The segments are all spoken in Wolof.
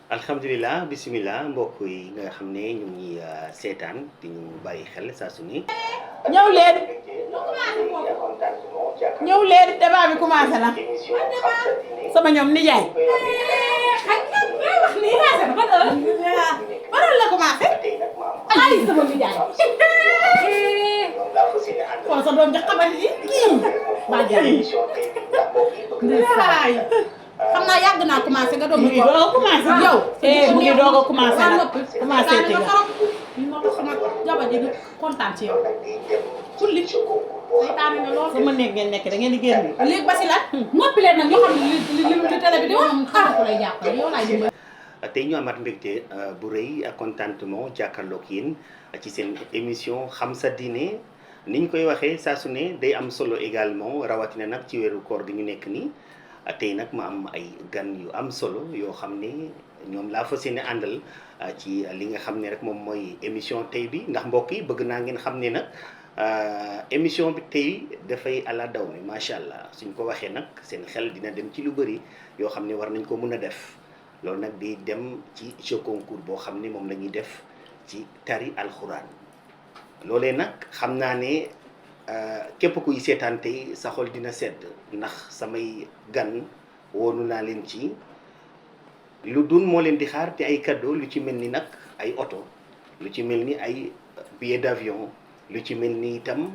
alhamdulilah bisimilah mbokk yi nga xam ne ñu ngi seetaan di ñu bàyyi xel saa su ne. ñëw leen ñëw leen débat bi commencé na sama ñoom nijaay. wax nii commencé na ban heure la commencé. ay sama nijaay. kon sa doom ja xamal ni kii. maa ngi xam naa yàgg naa commencé nga doon. mu ngi doog a commencé yow. mu ngi doog a commencé nag commencé te nga. moo tax sama jabar ji kontaan ci yow. kulli saytaane nga lool. sama néeg ngeen nekk da ngeen di génn. léegi basi la noppi leen nag ñoo xam ne li télé bi di wax xaaral ko lay jàppale yow laay dimbali. tey ñu amaat mbégte bu rëy ak contentement jàkkaarloog yéen ci seen émission xam sa diine ni ñu koy waxee saa su ne day am solo également rawatina nag ci weeru koor gi ñu nekk nii. tey nag ma am ay gan yu am solo yoo xam ne ñoom laa fas yéene àndal ci li nga xam ne rek moom mooy émission tey bi ndax mbokk yi bëgg naa ngeen xam ne nag émission bi tey dafay ala daw mi macha allah suñ ko waxee nag seen xel dina dem ci lu bëri yoo xam ne war nañ ko mën a def loolu nag di dem ci jeu concours boo xam ne moom la ñuy def ci tari alxuraan loolee nag xam naa ne képp kuy seetaan tey sa xol dina sedd ndax samay gan woonu naa leen ci lu dun moo leen di xaar te ay cadeau lu ci mel ni nag ay oto lu ci mel ni ay billet d'avion lu ci mel ni itam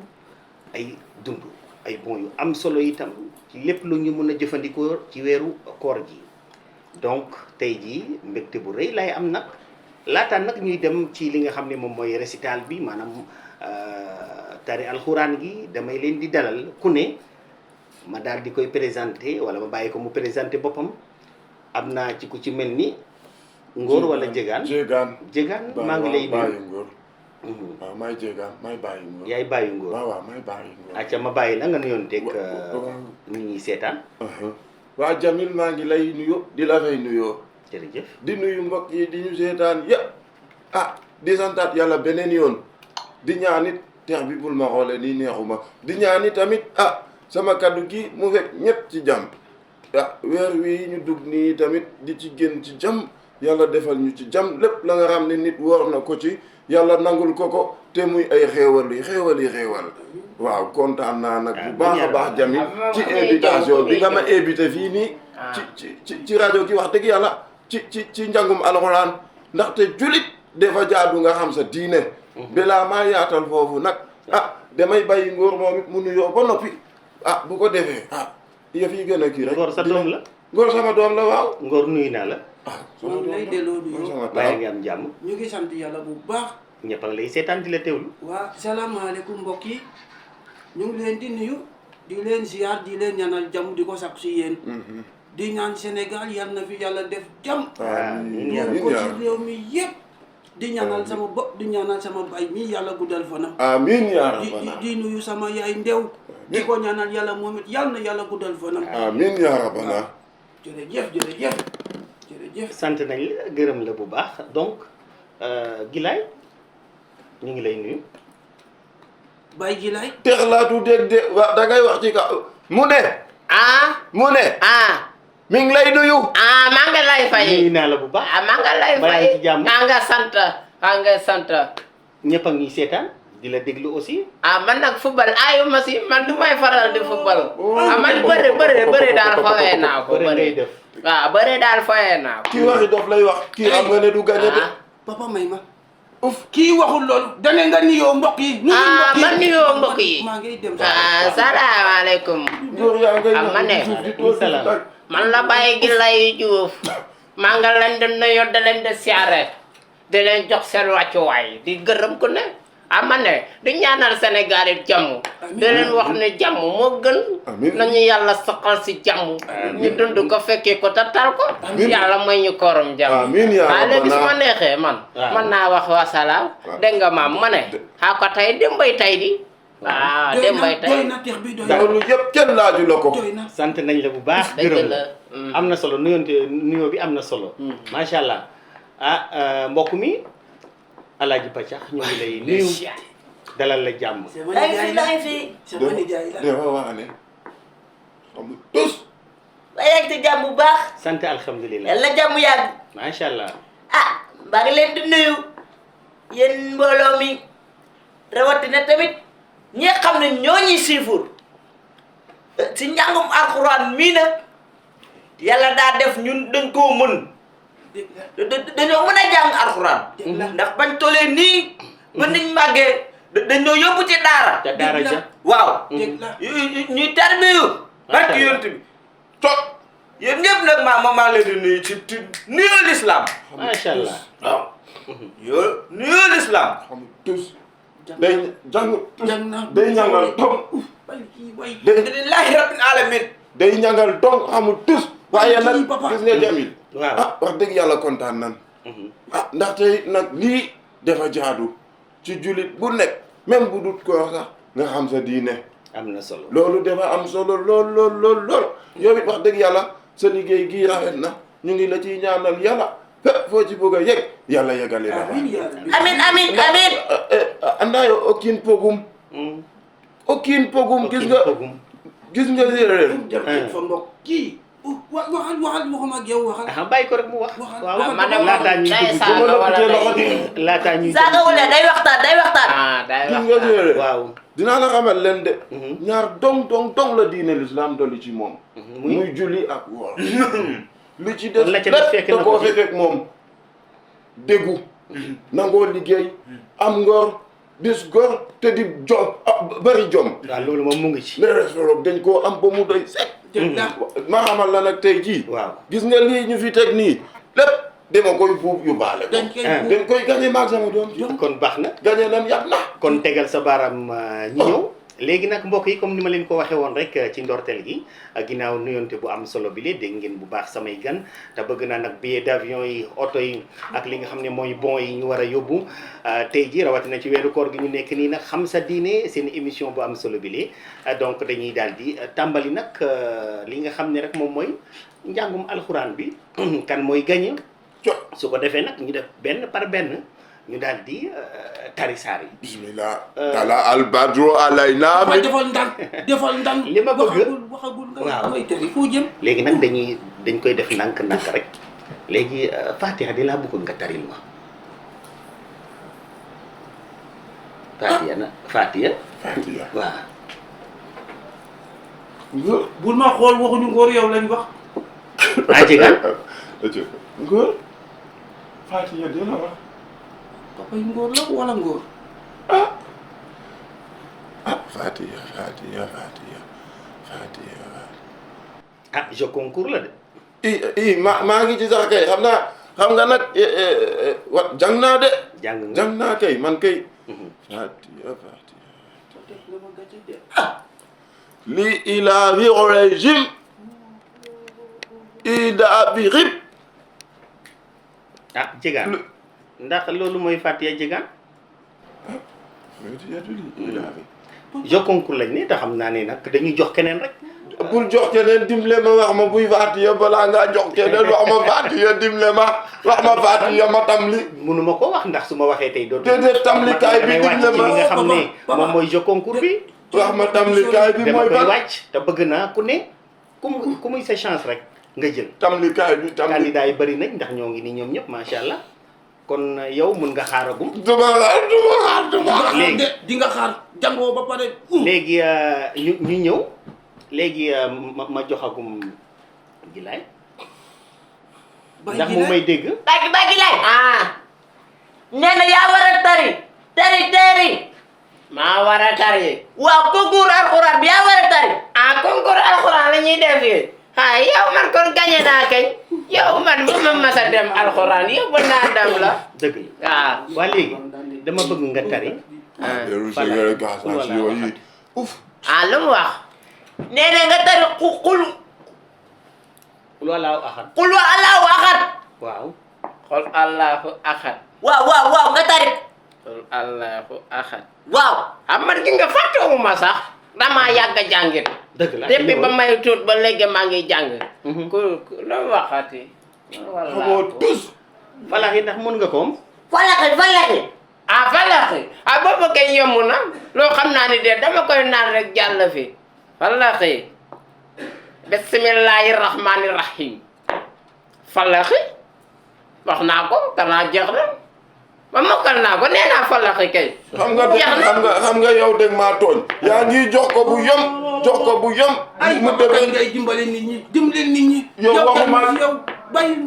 ay dund ay bon yu am solo itam ci lépp lu ñu mën a jëfandikoo ci weeru koor gi donc tey jii mbégte bu rëy lay am nag laataan nag ñuy dem ci li nga xam ne moom mooy récital bi maanaam tari alxuraan gi damay leen di dalal ku ne ma daal di koy présenté wala ma bàyyi ko mu présenté boppam am naa ci ku ci mel ni Ngor wala Jégaan Jégaan maa ngi lay nuyu waaw maay Jégaan maay bàyyi Ngor yaay bàyyi Ngor waaw maay bàyyi Ngor acca ma bàyyi la nga nuyoon teg nit ñi seetaan waa Jamil maa ngi lay nuyu di la fay nuyoo jërëjëf di nuyu mbokk yi di ñu seetaan yëpp di santaat yàlla beneen yoon di ñaanit teex bi bul ma xoole nii neexuma di ñaani tamit sama kaddu gi mu fekk ñëpp ci jàmm weer wi ñu dugg nii tamit di ci génn ci jàmm yàlla defal ñu ci jàmm lépp la nga xam ne nit war na ko ci yàlla nangul ko te muy ay xéewal waaw kontaan naa nag bu baax a baax Jamil ci invitation bi nga ma invité fii nii ci rajo gi wax dëgg yàlla ci njàngum alxuraan ndaxte julit dafa jaadu nga xam sa diine balaa maa yaatal foofu nag damay bàyyi Ngor moom it mu nuyoo ba noppi bu ko defee yëf yi gën a kii rek. Ngor sa doom la. Ngor sama doom la waaw. Ngor nuyu naa la. sama doom lay delloo nuyoo. bàyyi nga am jàmm. ñu ngi sant yàlla bu baax. ñëpp a ngi lay seetaan di la teewlu. waa salaamaaleykum mbokk yi ñu ngi leen di nuyu di leen ziar di leen ñaanal jàmm di ko sakku si yéen. di ñaan Sénégal yal na fi yàlla def jàmm. amiin ko ci réew mi yëpp. di ñaanal sama bopp di ñaanal sama baay mi yàlla guddal fanam. amiin yaa rabbana di nuyu sama yaay ndew. di ko ñaanal yàlla moom it yal na yàlla guddal fanam. amiin yaa rabbana. jërëjëf. sant nañ la gërëm la bu baax donc Gilaay ñu ngi lay nuyu. Baye Gilaay. teex laa tu dégg de da ngay wax ci ka mu ne. mu ne. mi ngi lay nuyu. maa nga lay fay. nuyu naa la bu baax. maa nga lay fay. ci jàmm maa nga sant. ñëpp a ngi seetaan di la déglu aussi. man nag football ayu ma si man du may faral di football. man bëri daal fawee naa ko. bëri def. waaw bëri daal fawee naa ko. kii waxi dof lay wax. kii xam nga ne du gañe de. papa may ma. kii waxul loolu. dane nga nuyoo mbokk yi. ma nuyoo mbokk yi. maa ngi dem. salaamaaleykum. Ngor yaa ngay ma ne. salaam. man la Baye Gilaay Diouf maa nga leen di nuyu da leen di siyaare di leen jox seen wàccuwaay di gërëm ku ne ma ne di ñaanal Sénégal it jàmm di leen wax ne jàmm moo gën nañu yàlla soxal si jàmm ñu dund ko fekkee ko te tal ko yàlla may ñu kooram jàmm waaye léegi su ma neexee man naa wax wasalaam dégg nga maam ma ne ko tey démbay tey di démbay tey loolu yëpp kenn laaju la ko. sant nañ la bu baax gërëm la am na solo nuyoo bi am na solo macha allah mbokk mi Alaaji Paccax ñu ngi lay nuyu dalal la jàmm. sama nijaay la dafa wax ne xamul tus. yaa ngi ci jàmm bu baax sant alhamdulilah yàlla jàmm yàgg macha allah. ah maa ngi leen di nuyu yéen mbooloo mi rawatina tamit ñi nga xam ne ñoo ñuy siifur si njàngum alxuraan mii nag yàlla daa def ñun dañ koo mën dañoo mën a jàng alxuraan ndax bañ tollee nii ba niñ màggee dañoo yóbbu ci daara te daara ja. waaw ñuy tarbiyu barki yonent bi toog yéen ñëpp nag maa leen di nuyu ci nuyoo l'islam macha allah. waaw nuyoo l'islam xamul tus day jàng tus jàng naa day ñangal tong alhamdulillahi rabbil alamin day ñangal tong xamul tus waaye nag kii papa. gis nga Jamil waaw. ah wax dëgg yàlla kontaan nan ah ndaxte nag lii dafa jaadu ci jullit bu nekk même bu dut ko sax nga xam sa diine am na solo. loolu dafa am solo lool yow it wax dëgg yàlla sa liggéey gii rafet na ñu ngi la ciy ñaanal yàlla fépp foo ci bëgg a yegg yàlla yeggale la fa amin amin amin andayo okkin pogum okkin pogum gis nga séeréer jërëjëf fa mbokk kii waxal waxuma ak yow waxal ah bàyyi ko rek mu wax. waaw man de laataa ñuy day dugg saaga wala laataa ñuy saaga wala day waxtaan day gis nga séeréer waaw. dinaa la xamal leen de ñaar dong la diine l'islam dolli ci moom muy julli ak woor li ci des la ca des fekk na da ko koo ci. fekk moom déggu nangoo liggéey am ngor dis gor te di jom bari jom waaw loolu moom mu ngi ci. le restaurant dañ koo am ba mu doy sekk ma xamal la nag tey jii waaw. gis nga lii ñu fi teg nii lépp dama koy buub yu baale ko dañ koy gañe maag sama doom kon baax na. gañe nan yàpp na kon tegal sa baaraam ñi ñëw léegi nag mbokk yi comme ni ma leen ko waxee woon rek ci ndorteel gi ginnaaw nuyonte bu am solo bi lee dégg ngeen bu baax samay gan te bëgg naa nag billet d'avion yi oto yi ak li nga xam ne mooy bon yi ñu war a yóbbu tey ji rawatina ci weeru koor gi ñu nekk nii nag xam sa diine seen émission bu am solo bi lee donc dañuy daal di tàmbali nag li nga xam ne rek moom mooy njàngum alxuraan bi kan mooy gañe su ko defee nag ñu def benn par benn ñu daal di tari saar yi. bismillah tala albadro alayna waaye defal ndànk li ma bëgg waxagul nga waaw. mooy tëri foo jëm léegi nag dañ koy def ndànk rek léegi Fatiha di laa bëggoon nga taril ma Fatiha waaw. bul ma xool waxuñu ngóor yow lañ wax Jigaan ngóor Fatiha dina wax papa yi ngóor la wala ngóor Fatiha je concours la de. maa ngi ci sax kay xam nga nag jàng naa de jàng naa kay man kay Fatiha li ilaahi rajim ida bi rib Jigaan ndax loolu mooy Fatiha Jigaan je concours lañ ne te xam naa ne nag dañuy jox keneen rek. bul jox keneen dimle ma wax ma buy Fatiha balaa ngaa jox keneen wax ma Fatiha dimle ma wax ma Fatiha ma tamli. mënuma ko wax ndax su ma waxee tey dootul. déedéet tamlikaay bi dimle ma li nga xam ne moom mooy je concours bi. wax ma tamlikaay bi mooy dama koy wàcc te bëgg naa ku ne ku muy sa chance rek nga jël. tamlikaay bi candidat yi bëri nañ ndax ñoo ngi nii ñoom ñëpp macha allah kon yow mun nga xaaragum. duma xaar léegi di nga xaar jàngoo ba pare léegi ñu ñëw léegi ma joxagum Gilaay ndax mu may dégg. bagi lay nee na yaa war a tari maa war a tari. waaw concours alxuraan bi yaa war a tari concours alxuraan la ñuy def fii yow man kon gañe naa kay yow man bu ma masa dem alxuraan yow ba naa dem la. dëgg la waa léegi dama bëgg nga tari. lu mu wax. nee na nga tari xul Qul Allahu ahad. Qul Allahu ahad. waaw. Qul Allahu ahad. waaw nga tari. Qul Allahu ahad. waaw. man gi nga fàttewuma sax damaa yàgg a jàngit. dëgg la depuis ba may tuut ba léegi maa ngi jàng. ku loo waxati. xamoo tus. Falaxi ndax mën nga koom. Falaxi. Falaxi boobu kay yomb na loo xam naa ni de dama koy naan rek jàll fi. Falaxi bismillahir rahmanir rahim falaxi wax naa ko danaa jeex na ma mokkal naa ko nee naa falaxi kay xam nga yow dégg maa tooñ yaa ngi jox ko bu yom ay mu papa demee ngay dimbale nit ñi dimbale nit ñi yow waxuma yow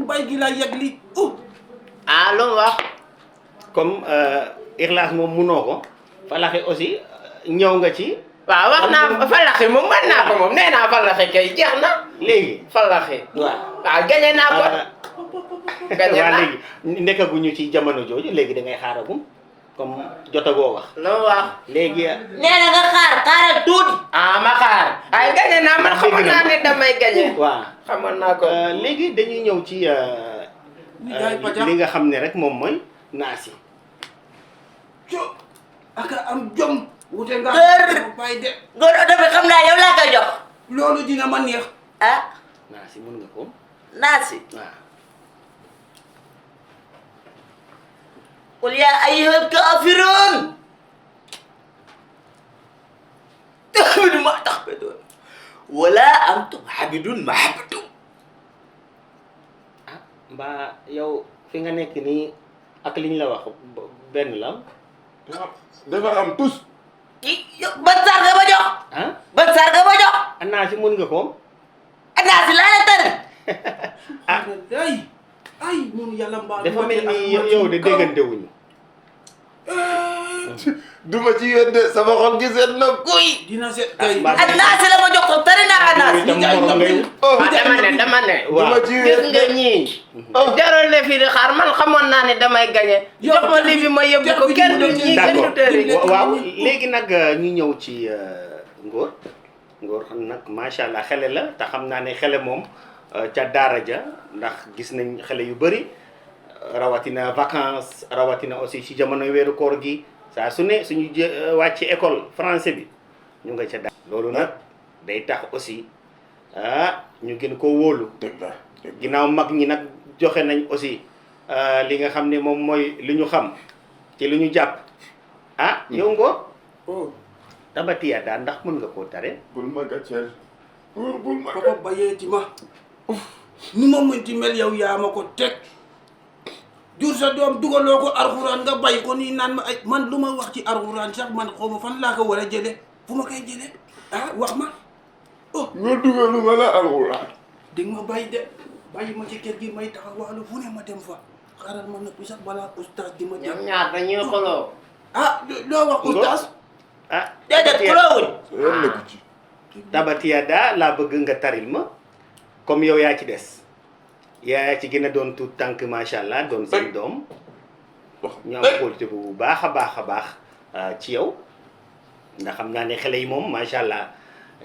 bay gi la yegg li ah lu mu wax comme Ixlaas moom munoo ko falaxi aussi ñëw nga ci waaw wax naa falaxi moom mën naa ko moom nee naa falaxi kay jeex na léegi falaxi waaw gañe naa ko gañe waa naa léegi nekkaguñu ci jamono jooju léegi da ngay xaaragum comme jotagoo wax lu mu wax léegi nee na nga xaaral tuuti. ah ma xaar ay gañe naa man xamoon naa ne damay gañe waaw xamoon naa ko léegi dañuy ñëw ci li nga xam ne rek moom mooy naasi aka am jom wute nga bay de góor oto bi xam naa yow laa koy jox. loolu dina ma neex ah naasi mun nga ko naasi. waaw qul yaa ayyuhal kaafiruun ta'budu ma ta'budun wala antum abidun ma abadu. ah mbaa yow fi nga nekk nii ak liñ la wax benn la dafa am tus ban saar nga ma jox. ah ban saar nga ma jox. naasi mun nga ko naasi laa la tëri. ay ñun yàlla mbaa dafa mel ni yow de déggante wuñu duma ci yéen de sama xol gi seet na kuy dina seet kay naasi la ma jox ko tëri naa naasi. dama ne duma ci gis nga ñii jaroon ne fii di xaar man xamoon naa ne damay gañe jox ma lii bi ma yóbbu ko kenn du ñii kenn du tëri waaw léegi nag ñu ñëw ci Ngor nag macha allah xele la te xam naa ne xele moom ca daara ja ndax gis nañ xele yu bëri rawatina vacances rawatina aussi ci jamono weeru koor gi saa su ne suñu wàcc école français bi ñu nga ca daara loolu nag day tax aussi ñu gën ko wóolu ginnaaw mag ñi nag joxe nañ aussi li nga xam ne moom mooy li ñu xam ci li ñu jàpp yow Ngor tabatiya daal ndax mën nga koo tare bul ma gàcceel bul ma papa bayeeti ma ni ma mënti mel yow yaa ma ko teg jur sa doom dugaloo ko alxuraan nga bay ko nii naan ma ay man lu ma wax ci alxuraan sax man xaw ma fan laa ko war a jële fu ma koy jële wax ma nga dugalu ma la alxuraan di nga ma bay de bàyyi ma ci kër gi may taxawaalu fu ne ma dem fa xaaral ma noppi sax balaa oustaz di ma ñoom ñaar dañuy xoloo loo wax oustaz déedéet kuloowuñ. yoon nekku ci tabatiya daa laa bëgg nga taril ma comme yow yaa ci des yaa ci gën a doon tuut tànk macha allah doon seen doom ñu am qualité bu baax a baax ci yow ndax xam naa ne xale yi moom macha allah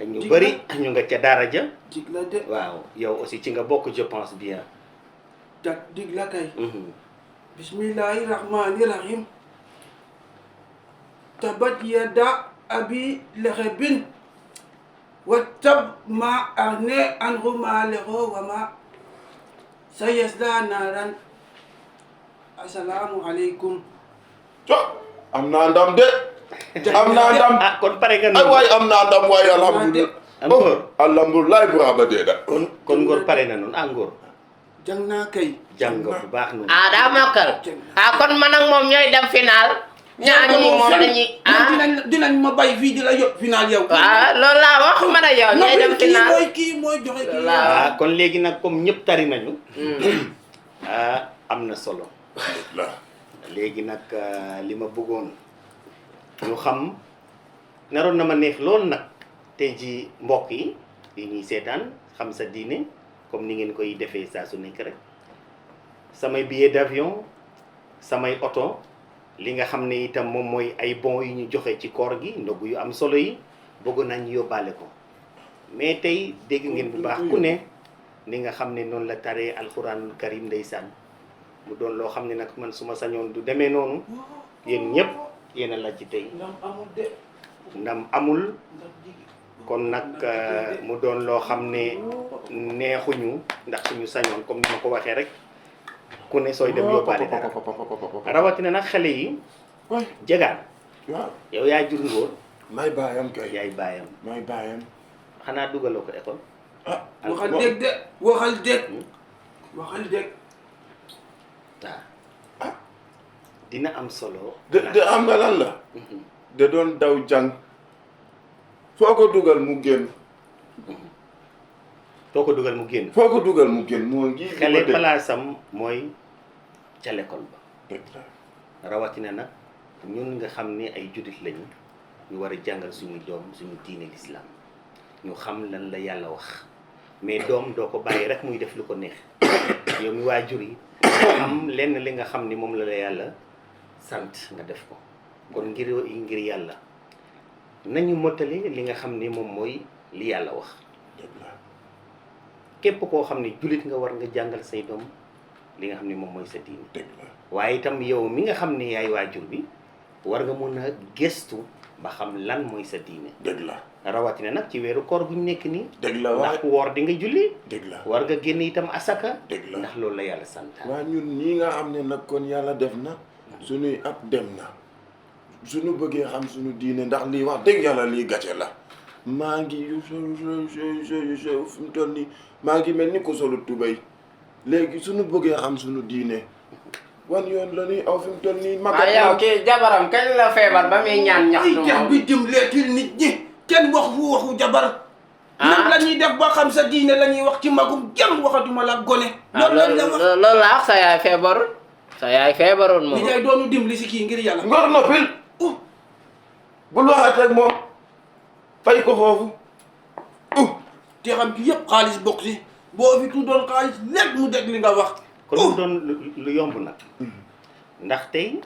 ñu bëri ñu nga ca daara ja dig la de waaw yow aussi ci nga bokk je pense bien dig la kay bismillahi rahmani rahim tabat yada abi lahabin wa tab ma aghna anhu maluhu wa ma sayasla naran. Assalamu alaikum. am naa ndam de am naa ndam kon pare nga ay waay am naa ndam waay alhamdulilah Ngor alhamdulilah bu raba dee da kon Ngor pare na noonu Ngor jàng naa kay jàng nga bu baax noonu daa mokkal kon man ak moom ñooy dem final ñaar ñi moom dañuy dinañ ma bay fii di la yóbbu final yow loolu laa wax man ak yow ñooy dem final kii mooy joxe kii kon léegi nag comme ñëpp tari nañu am na solo léegi nag li ma bëggoon ñu xam naroon na ma neex lool nag tey ji mbokk yi ñuy seetaan xam sa diine comme ni ngeen koy defee saa su nekk rek samay billet d'avion samay oto li nga xam ne itam moom mooy ay bons yu ñu joxe ci koor gi ndogu yu am solo yi bëgg nañ yóbbaale ko mais tey dégg ngeen bu baax ku ne ni nga xam ne noonu la taree alxuraanul karim ndeysaan mu doon loo xam ne nag man su ma sañoon du demee noonu yéen ñëpp yéen a la ci tey ndam amul kon nag mu doon loo xam ne neexuñu ndax suñu sañoon comme ni ma ko waxee rek ku ne sooy dem yóbbaale dara rawatina nag xale yi jegaan yow yaa jur Ngor may baayam kay yaay baayam may baayam xanaa dugaloo ko école waxal dégg de waxal dégg waxal dégg waaw dina am solo. de am nga lan la da doon daw jàng foo ko dugal mu génn foo ko dugal mu génn. foo ko dugal mu génn moo ngi xale palaasam mooy ca l'école ba. dëgg la rawatina nag ñun nga xam ne ay juddit lañu ñu war a jàngal suñu doom suñu diine l'islam ñu xam lan la yàlla wax mais doom doo ko bàyyi rek muy def lu ko neex yow mi waajur yi xam lenn li nga xam ni moom la yàlla sant nga def ko kon ngir yàlla nañu mottali li nga xam ni moom mooy li yàlla wax. dëgg la képp koo xam ne jullit nga war nga jàngal say doom li nga xam ne moom mooy sa diine. dëgg la waaye itam yow mi nga xam ne yaay waajur bi war nga mën a gëstu ba xam lan mooy sa diine. dëgg la rawatina nag ci weeru koor bu ñu nekk nii. dëgg la waaye ndax ku woor di nga julli. dëgg la war nga génn itam asaka. dëgg la ndax loolu la yàlla sant. waa ñun ñii nga xam ne nag kon yàlla def na suñuy at dem na suñu bëggee xam suñu diine ndax lii wax dëgg yàlla lii gàcce la maa ngi fi mu toll nii maa ngi mel ni ko solu tubéy léegi suñu bëggee xam suñu diine wan yoon la ñuy aw fi mu toll nii waaw yow kii jabaram kañ la feebar ba muy ñaan ñaxtu ay jax bi dimleetil nit ñi kenn wax fu waxu jabar nan la ñuy def ba xam sa diine la ñuy wax ci magum jëm waxatuma la gone loolu lañ la wax loolu la wax sa yaay feebarul sa yaay feebarul moom li ngay doonu dimbali si kii ngir yàlla ngor noppil bul waxaat ak moom fay ko foofu te xam ki yëpp xaalis bokk si boo fi tuddoon xaalis lépp mu dégg li nga wax kon mu doon lu yomb nag ndax tey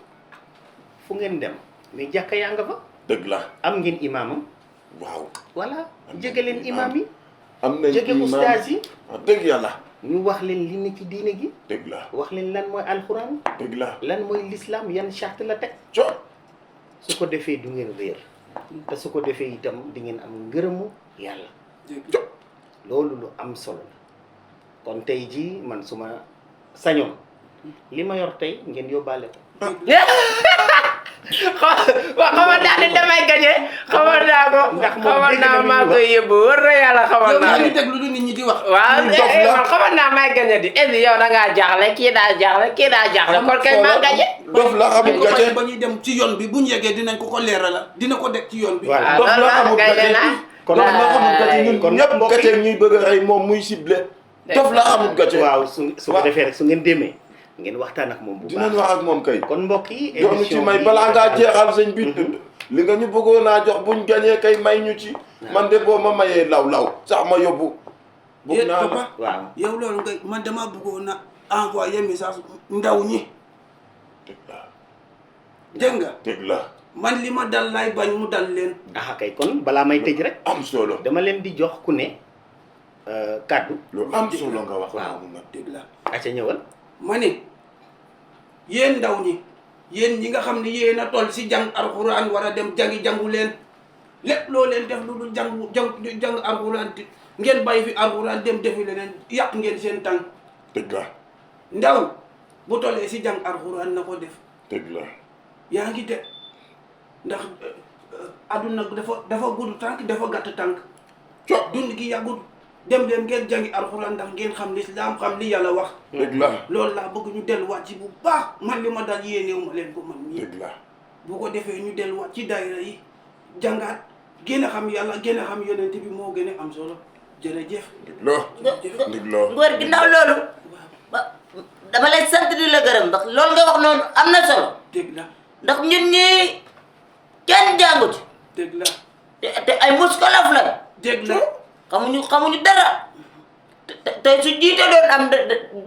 fu ngeen dem mais jàkka yaa nga fa dëgg la am ngeen imaamam waaw voilà jege leen imaam yi am nañ jege ustaas yi wax dëgg yàlla ñu wax leen li ne ci diine gi dëgg la wax leen lan mooy alxuraan dëgg la lan mooy l'islam yan charte la teg co su ko defee du ngeen réer te su ko defee itam di ngeen am ngërëmu yàlla loolu lu am solo la kon tey jii man su ma sañoon li ma yor tey ngeen yóbbaale ko. xamal naa ne damay gañe xamal naa ko xamal naa maa koy yóbbu wër na yàlla xamal yow naa yaa ngi déglu lu nit ñi di wax waaw man xamal naa may gañe di indi yow da ngaa jaaxle kii daa jaaxle kii daa jaaxle kon kay maa gañe dof la xamul gàcce ba ñuy dem ci yoon bi bu ñu yeggee dinañ ko leerala dina ko deg ci yoon bi voilà dof la xamul gañe gàcce naa kon dof la xamul gàcce ñun kon ñëpp mbokk yi- gàcce ñuy bëgg a rey moom muy ciblé dof la xamul gàcce waaw su ko defee rek su ngeen demee ngeen waxtaan ak moom bu dinañ baax wax ak moom kay kon mbokk yi jox ñu ci may balaa ngaa jeexal sëñ bi li nga ñu bëggoon naa jox buñ gañee kay may ñu ci man de boo ma mayee law sax ma yóbbu bëgg yéen naa papa waaw yow loolu nga man dama bëggoon na envoyer message ndaw ñi dëgg la dégg nga dëgg la man li ma dal lay bañ mu dal leen ah kay kon balaa may tëj rek am solo dama leen di jox ku ne kàddu lu am solo nga wax waaw. nag dégg la aca ñëwal ma ne yéen ndaw ñi yéen ñi nga xam ne yéen a toll si jàng alxuraan war a dem jàngu leen lépp loo leen def lu dul jàng alxuraan ngeen bàyyi fi alxuraan dem defi leneen yàq ngeen seen tànk dëgg la ndaw bu tollee si jàng alxuraan na ko def dëgg la yaa ngi de ndax adduna dafa gudd tànk dafa gàtt tànk co dund gi yàggut dem leen ngeen jàngi alxuraan ndax ngeen xam lislaam xam li yàlla wax dëgg la loolu laa bëgg ñu delluwaat ci bu baax man li ma dal yéeneewu ma leen ko man nii dëgg la bu ko defee ñu delluwaat ci daayira yi jàngaat gën a xam yàlla gën a xam yonent bi moo gën a am solo jërëjëf dëgg la dëgg la góor ginnaaw loolu ba dama lay sant di la gërëm ndax loolu nga wax noonu am na solo dégg la ndax ñun ñii kenn jàngu ci dégg la te ay muskalaf la dégg la xamuñu dara te su jiite doon am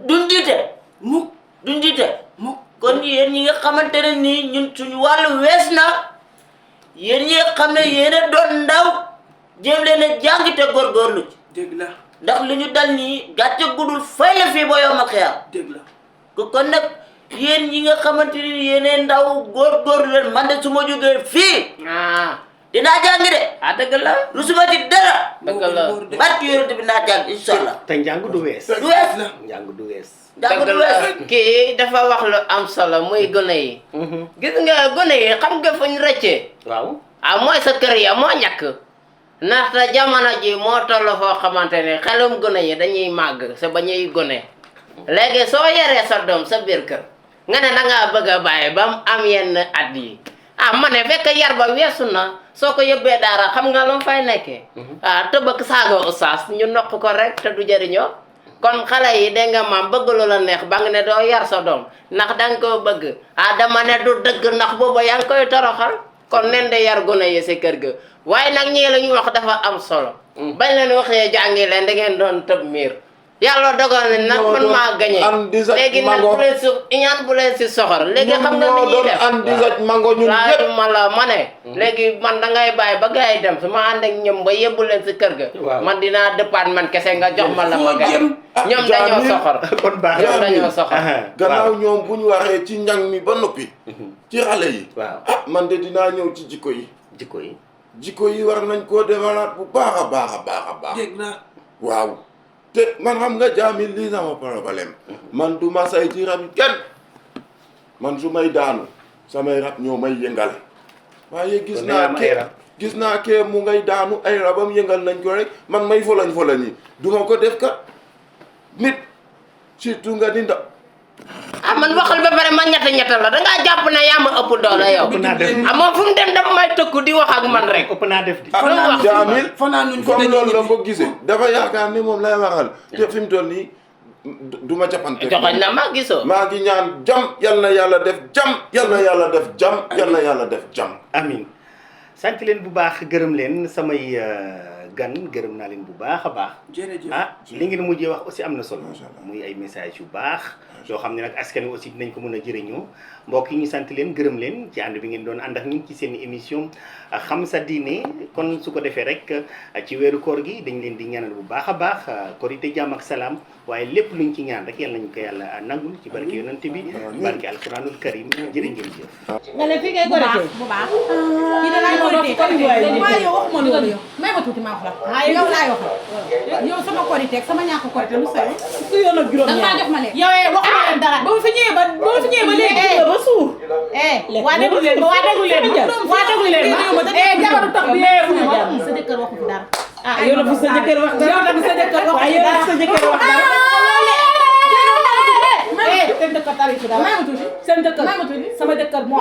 duñ jiite mukk duñ jiite mukk kon yéen ñi nga xamante ne nii ñun suñu wàllu wees na yéen ñi nga xam ne yéen a doon ndaw jéem leen a jàng te góorgóorlu ci dégg la ndax li ñu dal nii gàcce gudul fay la fii ba yom a xiyam dégg la kon nag yéen ñi nga xamante ni yéenee ndaw góorgóorlu leen man de su ma jógee fii dinaa jàng de ah dëgg la lu suma ci dara dëgg la barki yonent bi naa jàng incha allah te njàng du wees du wees njàng du wees jàng du dëgg la wees kii dafa wax lu am solo muy gone yi gis nga gone yi xam nga fuñ rëccee waaw ah mooy sa kër ya moo ñàkk ndaxte jamono ji moo toll foo xamante ne xelum gone yi dañuy màgg sa ba ñuy gone léegi soo yaree sa doom sa biir kër nga ne da ngaa bëgg a bàyyi ba mu am yenn at yi ma ne fekk yar ba weesu na soo ko yóbbee daara xam nga lu mu fay nekkee tëbëk saaga ustaas ñu noq ko rek te du jëriñoo kon xale yi dégg nga maam bëgg lu la neex ba nga ne doo yar sa doom ndax da nga koo bëgg dama ne du dëgg ndax booba yaa ngi koy toroxal kon nen de yar gune yi si kër ga waaye nag ñii la ñu wax dafa am solo bañ leen waxee jàngi leen da ngeen doon tëb miir yàlla dogal ne nag man maa gañe léegi nag bu leen si iñaan bu leen si soxor léegi xam nga ni ñuy def laaju ma la ma ne léegi man dangay bàyyi ba gars yi dem su ma ànd ak ñoom ba yebbu leen si kër ga man dinaa départ man kese nga jox ma la ma gañe ñoom dañoo soxor kon baax ñoom dañoo soxor gannaaw ñoom bu ñu waxee ci njàng mi ba noppi ci xale yi waaw man de dinaa ñëw ci jikko yi jikko yi war nañ koo defaraat bu baax a baax dégg naa waaw te man xam nga Jamil lii sama problème man du ma say ci rab kenn man su may daanu samay rab ñoo may yëngal waaye gis naa kee mu ngay daanu ay rabam yëngal nañ ko rek man may folañ yi du ma ko def ka nit surtout nga di ndaw man waxal ba pare ma ñetta la dangaa jàpp ne yaa ma ëpp doole yow moom fu mu dem dafa may tëkku di wax ak man rek ëpp naa def di Jamil fanaanuñ comme loolu la ko gisee dafa yaakaar ni moom lay waxal te fi mu toll nii du ma capante joxoñ na ma gisoo maa ngi ñaan jam yal na yàlla def jam yal na yàlla def jam yal na yàlla def jam amin sant leen bu baax gërëm leen samay gan gërëm naa leen bu baax a baax jërëjëf li ngeen mujjee wax aussi am na solo muy ay message yu baax yoo xam ne nag askan wi aussi dinañ ko mën a jëriñoo mbokk yi ñu sant leen gërëm leen ci ànd bi ngeen doon ànd ak ñun ci seen émission xam sa diine kon su ko defee rek ci weeru koor gi dañ leen di ñaanal bu baax a baax korite jàmm ak salaam waaye lépp luñ ci ñaan rek yal nañu ko yàlla nangul ci barke yonante bi barke alquranul karim jërë ngeen jëf nga ne fii ngay korite bu baax kii da laay korite waaye yow waxuma loolu yow may ma tuuti maa wax la yow laay wax yow sama korite ak sama ñàkk korite lu sayo ku yoon ak juróom ñaar jox ma leen yow waxuma leen dara ba mu fi ñëwee ba léegi ba suur waa déglu leen jabaru tax bi sa jëkkër waxu fi dara yow la bu sa jëkkër wax dara yow la bu sa jëkkër wax dara yow la bu sa jëkkër wax dara seen dëkk tari fi dara may ma tuuti seen dëkk may ma tuuti sama dëkk moo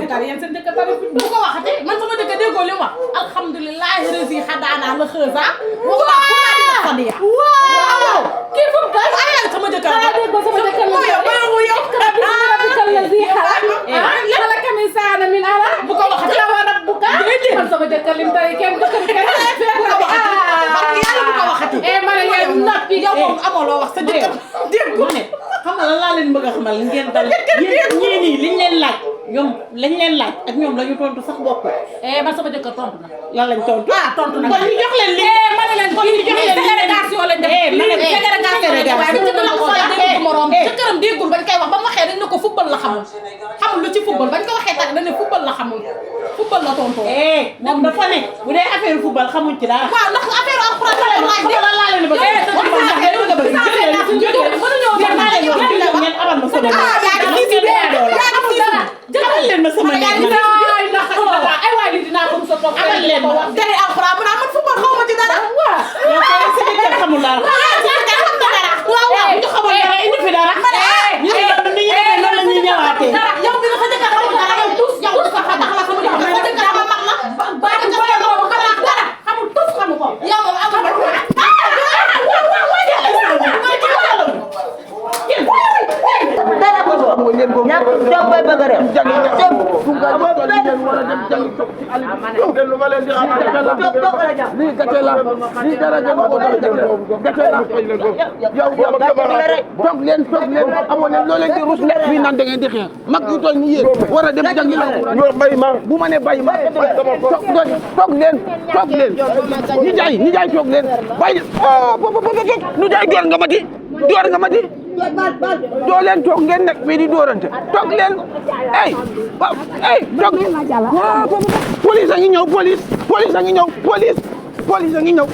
fi tari yéen seen dëkk tari fi du ko waxate man sama dëkk déggoo li wax alhamdulilah resi xadaana la xësa waaw kii fu ko ay sama dëkk la dégg sama dëkk la yow rabbikal ladhi khalaq la kamisaana min ala bu ko waxate la wa rabbuka man sama dëkk lim tari kenn dëkk kenn barki yàlla bu ko waxate ma ne yow noppi yow moom amoo loo wax sa dëkk dégg xam nga lan laa leen bëgg a xamal ngeen dal yéen ñii nii liñ leen laaj ñoom lañ leen laaj ak ñoom la ñu tontu sax bokk man sama jëkkër tontu na lan lañ tontu tontu na kon ñu jox leen li ma ne leen kon ñu jox leen ségrégation lañ def ségrégation lañ def waaye bu jëkkër la ko xool dégg morom jëkkëram déggul bañ koy wax ba mu waxee dañ ne ko football la xamul xamul lu ci football bañ ko waxee tak dañ ne football la xamul football la tontu moom dafa ne bu dee affaire football xamuñ ci dara waaw ndax affaire alxuraan la laaj de lan laa leen bëgg ngeen abal ma sama abal leen ma sama ay waay li dinaa ko musa toog abal leen ma tere alxuraan mu naa man football xaw ma ci dara yow kay sa jëkkër xamul dara waaw ñu xamul dara indi fi dara ñu ni ñu noonu la ñuy ñëwaatee yow bi nga sa jëkkër xamul dara yow tus yow sa xanax la sama jëkkër sa jëkkër ma mag la ba nga sa yow xanax dara xamul tus xamu ko yow moom amul ñàkk jom bay bëgg a réew lii gàcce la lii dara jëm ko dara gàcce la yow toog leen amoon leen loo leen di rus lekk fii naan da ngeen di xeex mag yu toll ni yéen war a dem jàngi bu ma ne bàyyi ma toog leen ñi jaay toog leen bàyyi ñu jaay door nga ma di doo leen toog ngeen nekk fii di dóorante toog leen toog police a ngi ñëw police a ngi ñëw